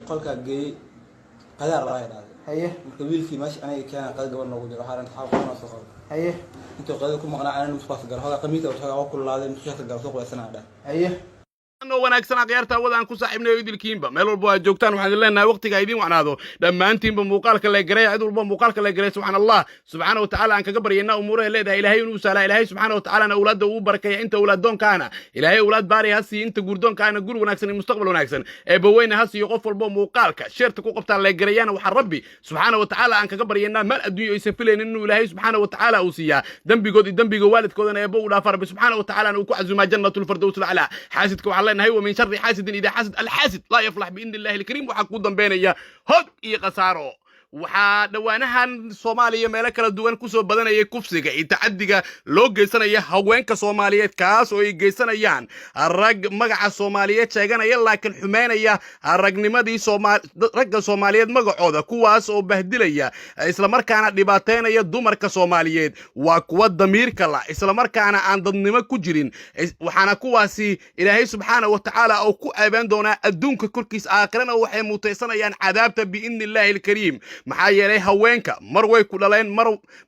Qolkaa geeyey, qadaar rabaa ay dhahday. Marka wiilkii meesha aniga keena, qada gabar noogu jiro, waxaa xaal qofna soo qabo. Intuu qadada ku maqnaa, anana musqaas galo, hogaa qamiisa hogaa waa kululaaday, musqaas galo, soo qubaysanaa dhah. Oo wanaagsan akhyaarta hawada aan ku saaxiibnay idilkiinba, meel walba aad joogtaan, waxaan idin leenahay waqtiga idiin wacnaado dhammaantiinba. Muuqaalka la garay, cid walba muuqaalka la garay. Subxaan Allah, subxaana wa tacaala aan kaga baryayna umuuraha leedahay Ilaahay inuu sahlaa, Ilaahay subxaana wa tacaalana awlaadda uu barakeeya. Inta awlaaddoonkaana Ilaahay awlaad baari ha siiyo, inta guurdoonkaana gur wanaagsan iyo mustaqbal wanaagsan Eebbaweyne ha siiyo. Qof walba muuqaalka share-ta ku qabtaan la garayaana, waxaa Rabbi subxaana wa tacaala aan kaga baryaynaa maal adduunyo aysan filaynin inuu Ilaahay subxaana wa tacaala uu siiyaa, dembigood iyo dembiga waalidkoodana Eebbo uu dhaafa, Rabbi subxaana wa tacaalana uu ku casuumaa Jannatulfardows alcalaa. Xaasidka waxaan leenahay: ومن شر حاسد إذا حسد. الحاسد لا يفلح بإذن الله الكريم. Waxaa kuu dambeynaya hog iyo khasaaro. Waxaa dhowaanahan Soomaaliya meelo kala duwan kusoo badanayay kufsiga iyo tacadiga loo geysanaya haweenka Soomaaliyeed, kaas oo ay geysanayaan rag magaca Soomaaliyeed sheeganaya laakiin xumeynaya ragnimadii ragga Soomaaliyeed magacooda, kuwaas oo bahdilaya islamarkaana dhibaateynaya dumarka Soomaaliyeed. Waa kuwa damiirka la islamarkaana aan dadnimo ku jirin. Waxaana kuwaasi Ilaahay subxaana wa tacaala oo ku ceebeen doonaa adduunka korkiis, aakhirana waxay mutaysanayaan cadaabta biidni Illaahi alkariim. Maxaa yeelay, haweenka mar way ku dhaleen,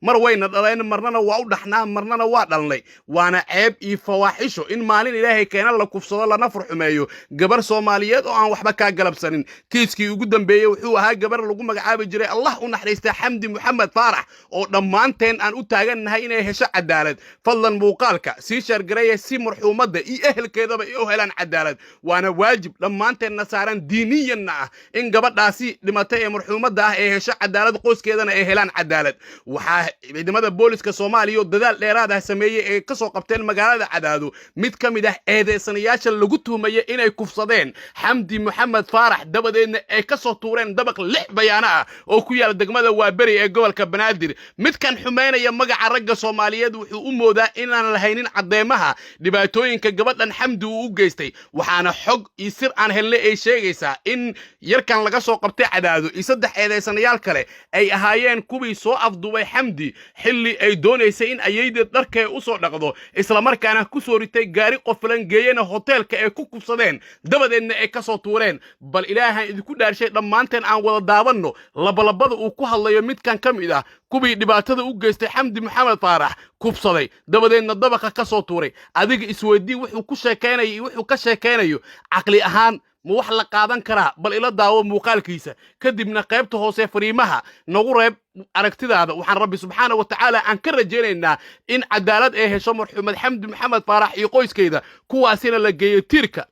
mar wayna dhaleen, marnana waa u dhaxnaa, marnana waa dhalnay. Waana ceeb iyo fawaaxisho in maalin Ilaahay keena la kufsado lana furxumeeyo gabar Soomaaliyeed oo aan waxba kaa galabsanin. Kiiskii ugu dambeeyey wuxuu ahaa gabar lagu magacaabi jiray, Allah u naxariista, Xamdi Moxamed Faarax, oo dhammaanteen aan u taagannahay inay hesho cadaalad. Fadlan muuqaalka sii share gareeya si marxuumadda iyo ehelkeedaba ay u helaan cadaalad. Waana waajib dhammaanteenna saaran, diiniyanna ah, in gabadhaasi dhimatay ee marxuumadda ah ee hesho cadaalad, qoyskeedana ay helaan cadaalad. Waxaa ciidamada booliska Soomaaliya oo dadaal dheeraad ah sameeyey ee ka soo qabteen magaalada Cadaado mid ka mid ah eedeysanayaasha lagu tuhmaya inay kufsadeen Xamdi Moxamed Faarax, dabadeedna ay ka soo tuureen dabaq lix bayaano ah oo ku yaala degmada Waaberi ee gobolka Banaadir. Midkan xumaynaya magaca ragga Soomaaliyeed wuxuu u moodaa inaan lahaynin caddeemaha dhibaatooyinka gabadhan Xamdi uu u geystay. Waxaana xog iyo sir aan helnay ay sheegaysaa in yarkan laga soo qabtay Cadaado iyo saddex eedeysanayaal kale ay ahaayeen kuwii soo afduubay Xamdi xilli ay doonaysay in ayaydeed dharkee u soo dhaqdo, islamarkaana ku soo ritay gaari qofilan, geeyena hoteelka ay ku kufsadeen, dabadeedna ay ka soo tuureen. Bal Ilaahan idinku dhaarshay, dhammaanteen aan wada daawanno labalabada uu ku hadlayo midkan ka mid ah kuwii dhibaatada u geystay Xamdi Maxamed Faarax, kufsaday, dabadeedna dabaqa ka soo tuuray. Adiga isweydii wuxuu ku sheekaynayo iyo wuxuu ka sheekaynayo caqli ahaan ma wax la qaadan karaa? Bal ila daawo muuqaalkiisa, kadibna qaybta hoose fariimaha nagu reeb aragtidaada. Waxaan Rabbi subxaana wa tacaala aan ka rajaynaynaa in cadaalad ay hesho marxuumad Xamdi Maxamed Faarax iyo qoyskeeda, kuwaasina la geeyo tiirka,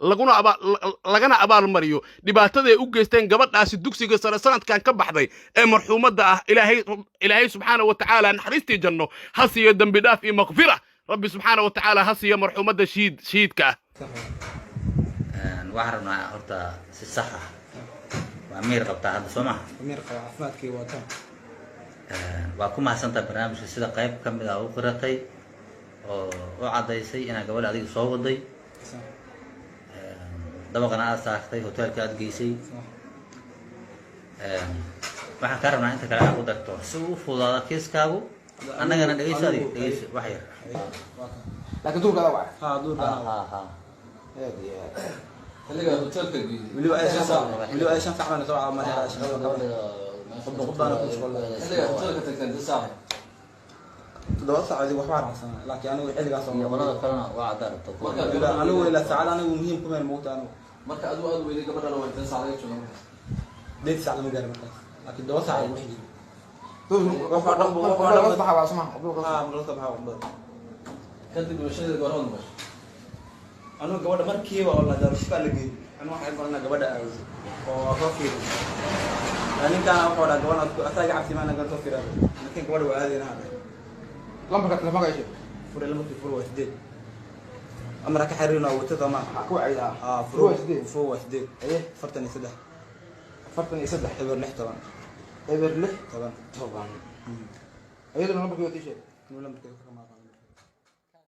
lagana abaalmariyo dhibaataday u geysteen gabadhaasi dugsiga sare sanadkan ka baxday ee marxuumadda ah. Ilaahay subxaana wa tacaala naxariistii janno ha siiyo, dembi dhaaf iyo maqfira Rabbi subxaana wa tacaala ha siiyo marxuumadda shiidka ah. Waxaan rabnaa horta si sax ah, waa miir qabtaa hadda, soo maha? Miir qaba, caafimaadkii wataan. Waa ku mahadsantaha barnaamijka sida qayb ka mid ah u qiratay oo u caddaysay inaad gabadha adiga soo waday, dabaqana aad saartay, hoteelka aad geysay. Waxaan kaa rabnaa inta kale aad ku darto si uu u fududaado kiiskaagu. Annagana dhegeyso, adiga dhegeyso wax yar. Laakiin duurka adaa wacay? Ha, duurka. Ha ha. Aad iyo aad. Xilliga hotelka geeyey. Weliba ay 5 saac baan soo caawinaya shaqada gabadha, khudba khudbaana ku shaqo. Xilliga hotelka tagteen dad saac? 7 saac adigu waxbaa raacsanaa, laakiin anigu xilligaas iyo qolada kalena waa caddaa rabta. Marka anigu ilaa saacad anigu muhiim kuma moogta anigu. Marka adigu aad weyday, gabadhana waa inteen saac laga jooga markaas? 8 saac lama gaarin markaas, laakiin 7 saac ay dhex jiri. Duurka baxa waa suma duurka? Ha, marka soo baxa khudbada. Kadib dhimashadeeda goorma maqashay? Anigu gabadha markiiba oo la daarushifaa la geeyey, anigu waxay baranaa gabadha aawdo oo soo fiirin. Ninkaana wuxuu dhaha gabadha asaga cabsi maana gan soo fiirada, laakiin gabadha waa aadayna hadda. Lambarka telefoonka ishe. Fure, lambarkii fure waa 8, amara ka xiriirna waa wata sama. Ku wacaydaa? Ah. Fure waa 8. Fure waa 8. 43. 43. 06 10. 06. 10. 10. Iyaduna lambarkii wata ishe. Inuu lambarkeeda ka maaqan.